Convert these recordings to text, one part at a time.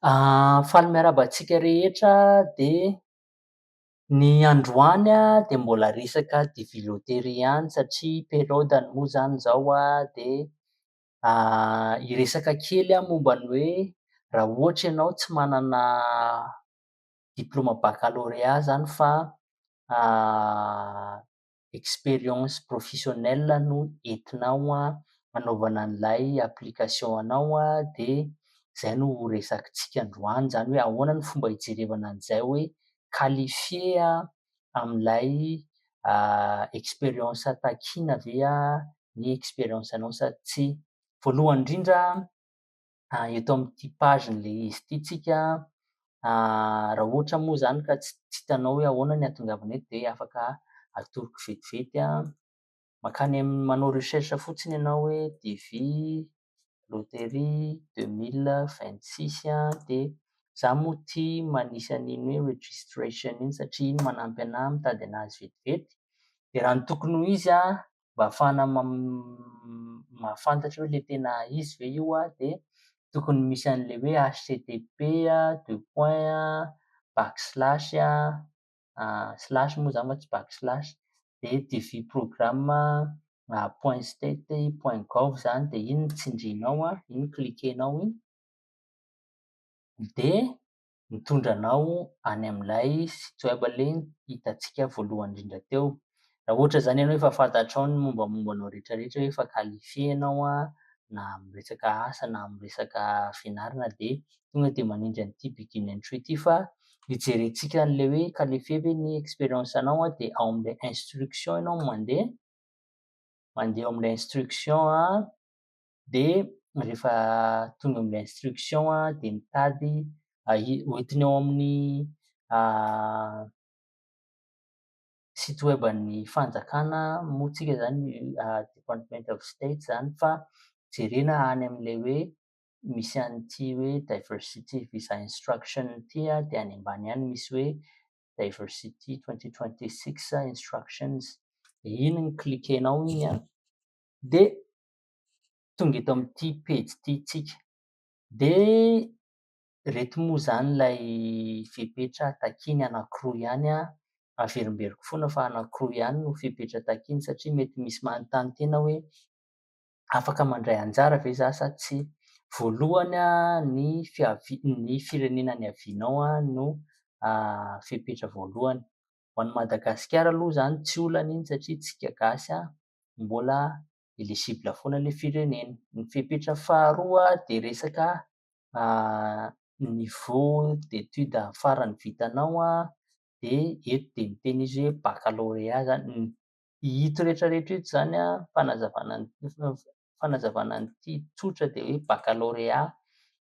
Faly miarahaba antsika rehetra, dia ny androany dia mbola resaka D V loterie ihany satria période-ny moa izany izao dia hiresaka kely aho momba ny hoe raha ohatra ianao tsy manana diplôme baccalauréat izany fa expérience professionnelle no entinao hanaovana an'ilay application anao, dia izay no ho resakintsika androany izany hoe ahoana ny fomba hijerevana an'izay hoe qualifié amin'ilay expérience takiana ve ny expérience anao sa tsia. Voalohany indrindra, eto amin'ity page-n'ilay izy ity tsika, raha ohatra moa izany ka tsy hitanao hoe ahoana ny hahatongavana eto dia afaka atoroko vetivety. Mankany amin'ny manao recherche fotsiny ianao hoe D V loterie 2026, dia izaho moa tia manisy an'iny hoe registration iny satria iny manampy anahy mitady anazy vetivety. Dia raha ny tokony ho izy mba ahafahana mahafantatra hoe ilay tena izy ve io, dia tokony misy an'ilay hoe H T T P deux point backslash, slash moa izany fa tsy backslash, dia dvprogram.state.gov izany, dia iny no tsindrinao, iny cliquenao iny, dia mitondra anao any amin'ilay site web ilay hitantsika voalohany indrindra teo. Raha ohatra izany ianao efa fantatrao ny mombamomba anao rehetrarehetra hoe efa qualifié ianao na amin'ny resaka asa na amin'ny resaka fianarana, dia tonga dia manindry an'ity begin entry ity, fa hijerentsika an'ilay hoe qualifié ve ny expérience anao, dia ao amin'ilay instruction ianao mandeha ao amin'ilay instruction, dia rehefa tonga amin'ilay instruction dia mitady hoentiny ao amin'ny site web an'ny fanjakana moa tsika izany, Department of State izany, fa jerena any amin'ilay hoe misy an'ity hoe diversity visa instruction ity, dia any ambany any misy hoe diversity 2026 instructions, dia iny no cliquenao iny, dia tonga eto amin'ity page ity tsika. Dia ireto moa izany ilay fepetra takiany anankiroa ihany, averimberiko foana fa anankiroa ihany no fepetra takiany satria mety misy manontany tena hoe afaka mandray anjara ve za sa tsia. Voalohany, ny ny firenena niavianao no fepetra voalohany. Ho an'i Madagasikara aloha izany tsy olana iny satria tsika gasy mbola éligible foana ilay firenena. Ny fepetra faharoa dia resaka niveau d'étude farany vitanao, dia eto dia miteny izy hoe baccalauréat izany. Ito rehetrarehetra ito izany fanazavana an'ity tsotra dia hoe baccalauréat,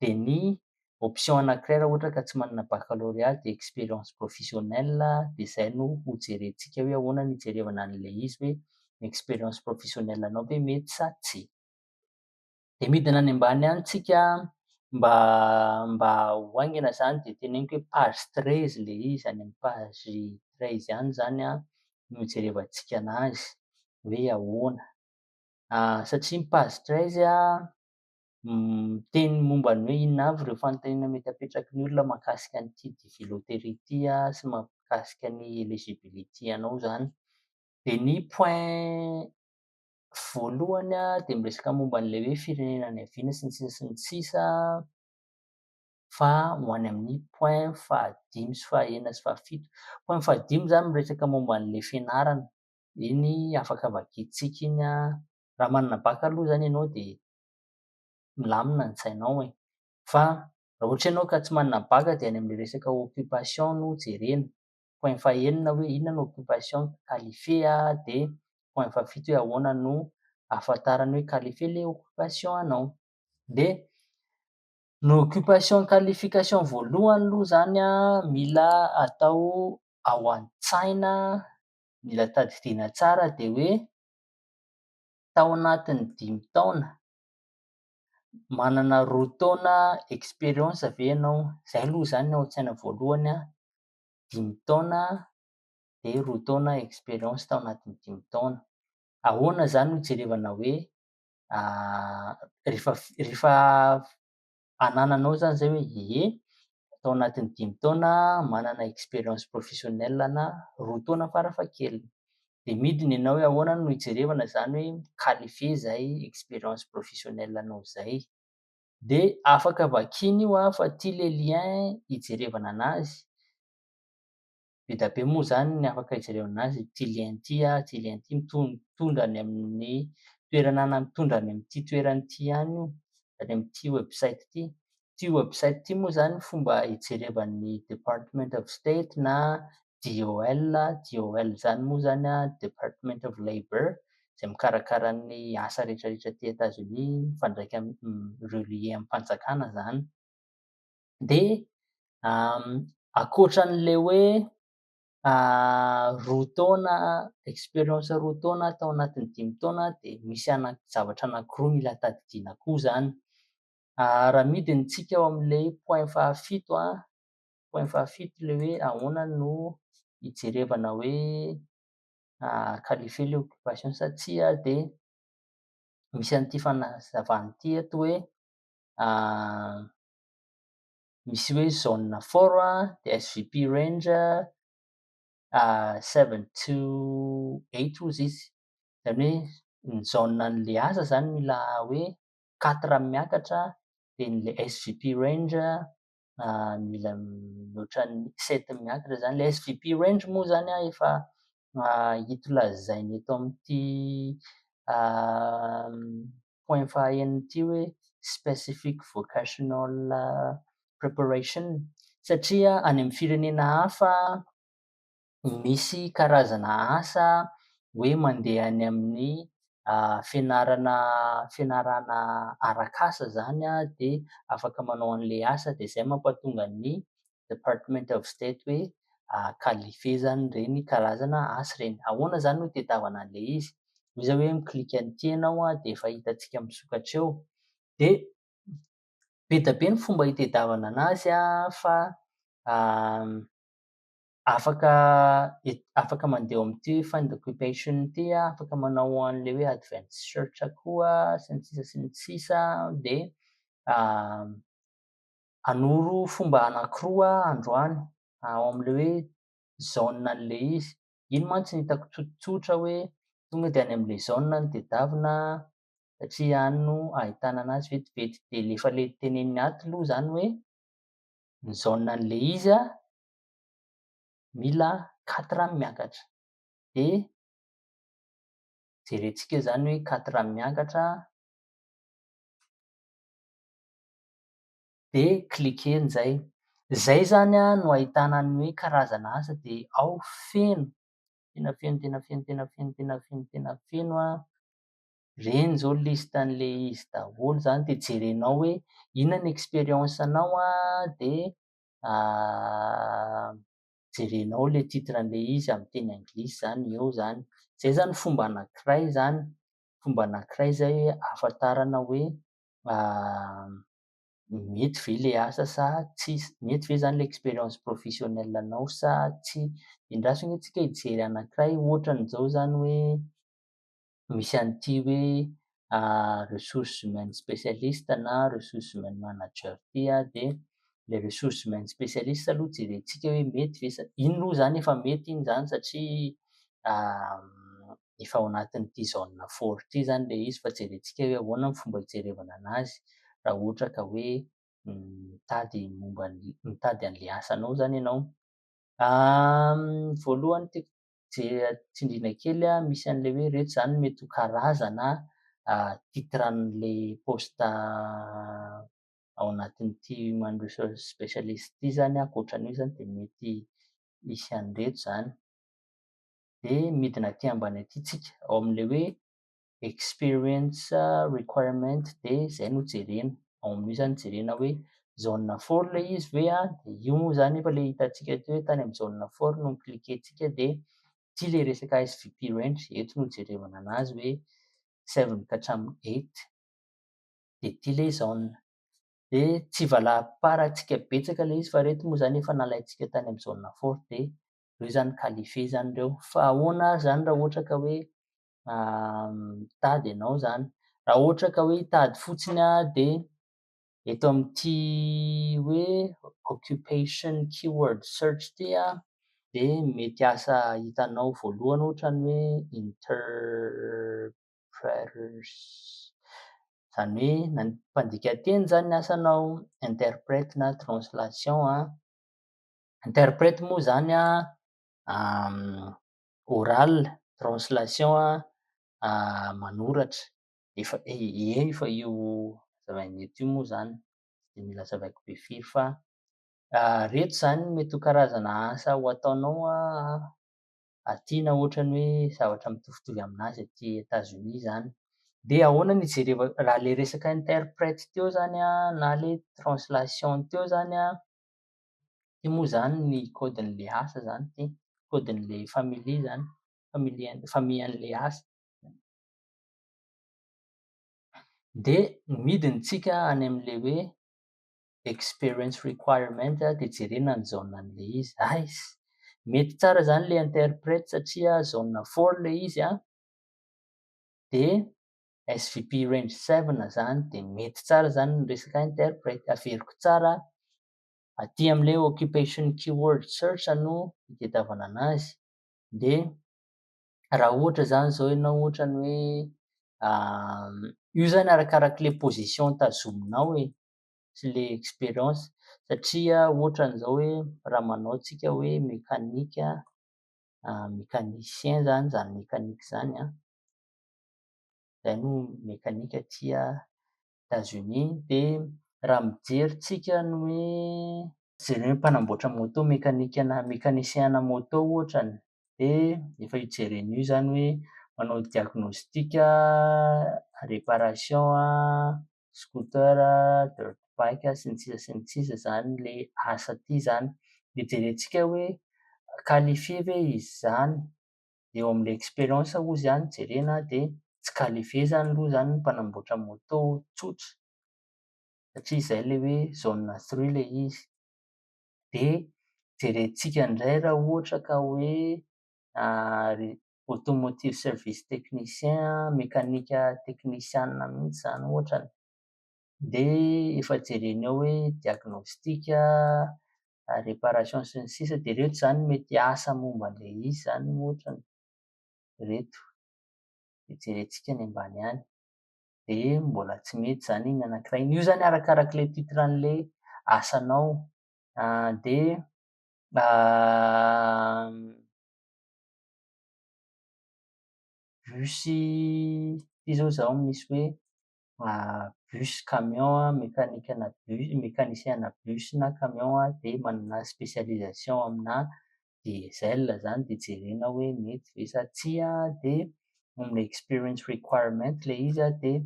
dia ny option anankiray raha ohatra ka tsy manana baccalauréat dia expérience professionnelle, dia izay no ho jerentsika hoe ahoana no hijerevana an'ilay izy hoe ny expérience professionnelle anao ve mety sa tsia. Dia midina any ambany any tsika mba ho haingana izany, dia teneniko hoe page 13 ilay izy, any amin'ny page 13 any izany no hijerevantsika anazy hoe ahoana. Satria ny page 13 miteny momba ny hoe inona avy ireo fanontaniana mety apetraky ny olona mahakasika an'ity D V loterie ity sy mahakasika ny eligibility anao izany. Dia ny point voalohany dia miresaka momba an'ilay hoe firenena niaviana sy ny sisa sy ny sisa, fa ho any amin'ny point fahadimy sy fahenina sy fahafito. Point fahadimy izany miresaka momba an'ilay fianarana, iny afaka vakintsika iny. Raha manana bac aloha izany ianao dia milamina ny sainao e, fa raha ohatra ianao ka tsy manana bac dia any amin'ilay resaka occupation no jerena. Point fahenina hoe inona no occupation qualifié, dia point fahafito hoe ahoana no ahafantarana hoe qualifié ilay occupation anao. Dia ny occupation qualification voalohany aloha izany mila atao ao an-tsaina, mila tadidiana tsara, dia hoe tao anatin'ny 5 taona manana 2 taona expérience ve ianao? Izay aloha izany no ao an-tsaina voalohany, 5 taona dia 2 taona expérience tao anatin'ny 5 taona. Ahoana izany no hijerevana hoe rehefa Anananao zany zay hoe ie, tao anatin'ny 5 taona manana expérience professionnelle na 2 taona farafahakeliny. De midina ianao hoe ahoana no hijerevana zany hoe qualifié zay expérience professionnelle anao zay. De afaka vakiana io fa ty le lien hijerevana anazy. Be dia be moa zany ny afaka hijerevana anazy, ity lien ity ty lien ity mitondra any amin'ny toerana mitondra any amin'ity toerana ity ihany io, any amin'ity website ity. Ity website ity moa zany fomba hijerevan'ny Department of State na DOL. DOL zany moa zany Department of Labor, izay mikarakara ny asa rehetrarehetra aty Etazonia mifandraika relié amin'ny fanjakana zany. De ankoatran'le hoe 2 taona expérience, 2 taona tao anatin'ny 5 taona, de misy zavatra anankiroa mila tadidiana koa zany. Raha midina tsika ao amin'le point fahafito, point fahafito le hoe ahoana no hijerevana hoe qualifié le occupation sa tsia, de misy an'ity fanazavana ity eto hoe misy hoe zone four de SVP range 7 to 8 hozy izy. Zany hoe ny zone an'le asa zany mila hoe quatre miakatra, de le SVP range mila mihoatran'ny sept miakatra zany. Le SVP range moa zany efa hito lazaina eto amin'ity point fahaenina ity hoe specific vocational preparation, satria any amin'ny firenena hafa misy karazana asa hoe mandeha any amin'ny fianarana arak'asa zany de afaka manao an'le asa, de zay mampatonga ny Department of State hoe qualifié zany reny karazana asa ireny. Ahoana zany no hitadiavana an'le izy? Io zao hoe mi-clique an'ity ianao de efa hitantsika misokatra eo. De be dia be ny fomba hitadiavana anazy fa afaka mandeha eo amin'ity find occupation ity, afaka manao an'le hoe advanced search koa sy ny sisa sy ny sisa. De hanoro fomba anankiroa androany ao amin'le hoe zone an'le izy. Iny mantsy no hitako tsotsotra hoe tonga de any amin'le zone no tadiavina satria any no ahitana anazy vetivety. De efa le teneniny ato aloha zany hoe ny zone an'le izy mila quatre miakatra. De jerentsika zany hoe quatre miakatra, de cliquer-na izay. Zay zany no ahitana ny hoe karazana asa, de ao feno, tena feno, tena feno, tena feno, tena feno, tena feno. Reny zao liste an'le izy daholo zany, de jerenao hoe inona ny expérience anao de jerenao le titre an'le izy amin'ny teny anglisy zany eo zany. Zay zany fomba anankiray zany, fomba anankiray zay ahafantarana hoe mety ve le asa sa tsisy, mety ve zany le expérience professionnelle anao sa tsia. Andraso anie tsika hijery anankiray ohatran'izao zany hoe misy an'ity hoe ressources humaines spécialiste na ressources humaines manager ity de le ressources humaines spécialiste aloha jerentsika hoe mety ve sa iny aloha zany efa mety iny zany satria efa ao anatin'ity zone four ity zany le izy, fa jerentsika hoe ahoana ny fomba hijerevana anazy raha ohatra ka hoe mitady momba ny mitady an'le asanao zany ianao. Voalohany tiako tsindriana kely misy an'le hoe reto zany mety ho karazana titre an'le poste ao anatin'ity human resource specialist ity zany. Ankoatran'io zany de mety hisy an'ireto zany. De midina aty ambany aty tsika ao amin'le hoe experience requirement, de zay no jerena ao amin'io zany, jerena hoe zone four le izy ve de io moa zany efa le hitantsika teo hoe tany amin'ny zone four no ni-cliquer-tsika, de ity le resaka SVP range eto no jerevana anazy hoe 7 ka hatramin'ny 8, de ity le zone. De tsy valamparantsika betsaka le izy fa reto moa zany efa nalaintsika tany amin'ny zone four, de reo zany qualifié zany reo. Fa ahoana zany raha ohatra ka hoe mitady ianao zany? Raha ohatra ka hoe hitady fotsiny de Eto amin'ity hoe occupation keyword search ity dia mety asa hitanao voalohany ohatra ny hoe interpreters, izany hoe mpandika teny zany ny asanao, interprète na translation. Interprète moa zany oral, translation manoratra. Efa ie efa io hazavaina eto io moa zany, tsy de mila hazavaiko be firy fa reto zany mety ho karazana asa ho ataonao aty na ohatra ny hoe zavatra mitovitovy aminazy aty Etazonia zany. De ahoana no hijereva raha le resaka interprète teo zany na le translation teo zany? Ity moa zany ny code-n'le asa zany ity, code-n'le famille zany, famille famille an'le asa. De midina tsika any amin'le hoe experience requirement, de jerena ny zone an'le izy. Aiza! Mety tsara zany le interprète satria zone 4 le izy de SVP range 7 zany, de mety tsara zany ny resaka interprète. Averiko tsara, aty amin'le occupation keyword search no itadiavana anazy. De raha ohatra zany zao ianao, ohatra ny hoe io zany arakarak'le position tazominao e sy le expérience, satria ohatran'izao hoe raha manao tsika hoe mekanika, mécanicien zany, zany mécanique zany zay no mekanika aty Etazonia. De raha mijery tsika ny hoe jereo hoe mpanamboatra moto, mekanika na mécanicien ana moto ohatrany, de efa io jerena io zany hoe manao diagnostic, réparation scooter, dirt bike sy ny sisa sy ny sisa zany le asa aty zany. De jerentsika hoe qualifié ve izy zany eo amin'le expérience ozy zany jerena, de tsy qualifié zany aloha zany ny mpanamboatra moto tsotra satria izay le hoe zone 3 le izy. De jerentsika indray raha ohatra ka hoe automotive service technicien, mekanika teknisiana mihitsy zany ohatrany, de efa jerena eo hoe diagnostic, réparation sy ny sisa. De reto zany mety asa momba an'le izy zany ohatrany reto, de jerentsika ny ambany any, de mbola tsy mety zany iny anankiray iny. Io zany arakarak'le titre an'le asanao. De bus ity zao zao misy hoe bus camion, mekanika ana bus, mécanicien ana bus na camion, de manana spécialisation amina diesel zany, de jerena hoe mety ve sa tsia. De amin'ny experience requirement le izy de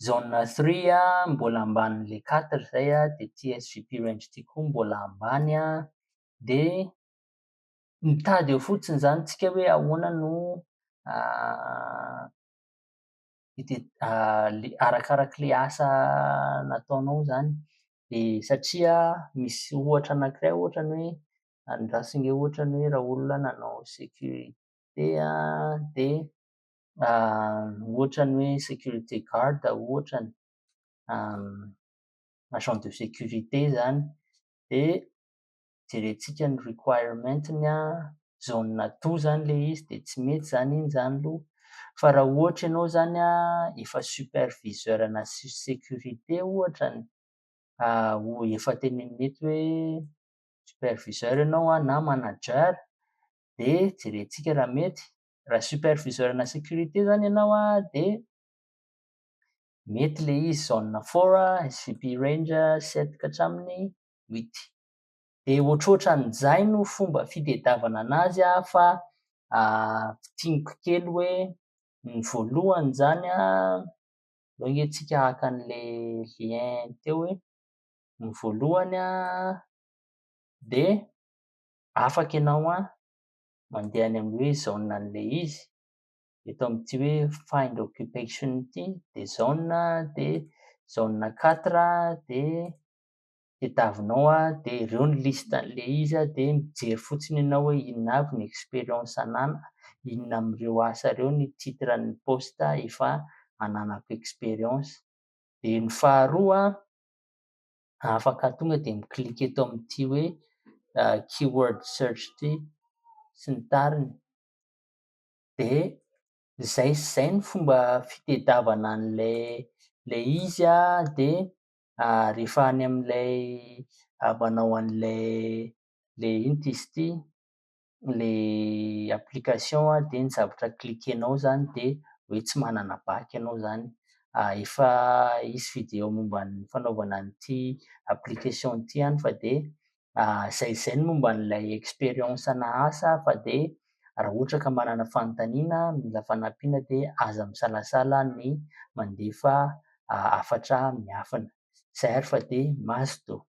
zone 3 mbola ambanin'le 4 zay de ty SVP range ty koa mbola ambany de mitady eo fotsiny zany tsika hoe ahoana no le arakarak'le asa nataonao zany. De satria misy ohatra anankiray, ohatra ny hoe andraso ange, ohatra ny hoe raha olona nanao sécurité de ohatra ny hoe sécurité guard ohatrany, agent de sécurité zany, de jerentsika ny requirement-ny zone 2 zany le izy, de tsy mety zany iny zany aloha. Fa raha ohatra ianao zany efa superviseur na sécurité ohatrany, efa tenenina eto hoe superviseur ianao na manager, de jerentsika raha mety. Raha superviseur na sécurité zany ianao de mety le izy, zone 4, SVP range 7 ka hatramin'ny 8. De ohatrohatran'izay no fomba fitadiavana anazy fa fintiniko kely hoe ny voalohany zany aleo ange tsika haka an'le lien teo hoe ny voalohany de afaka ianao mandeha any amin'ny hoe zone an'le izy eto amin'ity hoe find occupation ity, de zone, de zone 4, de tadiavinao de ireo ny liste an'le izy de mijery fotsiny ianao hoe inona avy ny expérience ananana, inona amin'ireo asa ireo ny titre ny poste efa ananako expérience. De Dia ny faharoa, afaka tonga dia mi-clique eto amin'ity hoe keyword search ity sy ny tariny. Dia zay sy izay ny fomba fitadiavana an'ilay ilay izy dia rehefa any amin'ilay manao an'ilay ilay ino ty izy ity, ilay application dia ny zavatra cliquenao zany dia hoe tsy manana bac ianao zany. Efa hisy vidéo momba ny fanaovana an'ity application ity ihany fa dia zay izay ny momba an'ilay expérience na asa fa dia raha ohatra ka manana fanontaniana, mila fanampiana, dia aza misalasala ny mandefa hafatra miafina. Zay ary fa dia mazotoa.